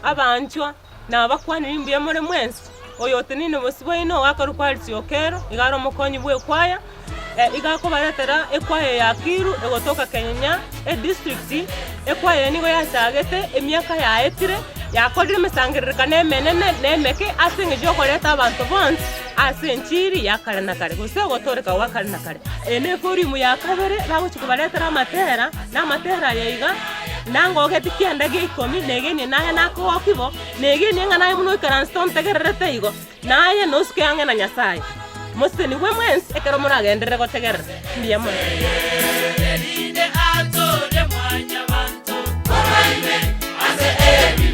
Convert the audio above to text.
Abanchwa, nabakwanire imbuya more mwensi, oyo oteneine bosio bwaino ogakorokwa Alice Okero, iga are omokonyi bw'ekwaya, iga akobaretera ekwaya ya Kiru egotoka Kenyenya edistrict. Ekwaya eye nigo yachagete emiaka yaetire, yakorire emesangererekano emenene na emeke ase eng'encho y'okoreta abanto bonsi ase enchiri ya kare na kare, gose ogotooreka gwa kare na kare. Eye nevolume ya kabere bagochia kobaretera amatera, na amatera aya iga. Nangogeti kianda gia ikomi, negenie naye nakogokia bo, negenie ng'a naye buna oikaransete ontegererete igo, naye nosuke ang'e na Nyasae. Mosesenigwe mwensi ekero moragenderere gotegerera. Mbuya mono. Erinde atoorie mwanyabanto korwa ime ase ebibe.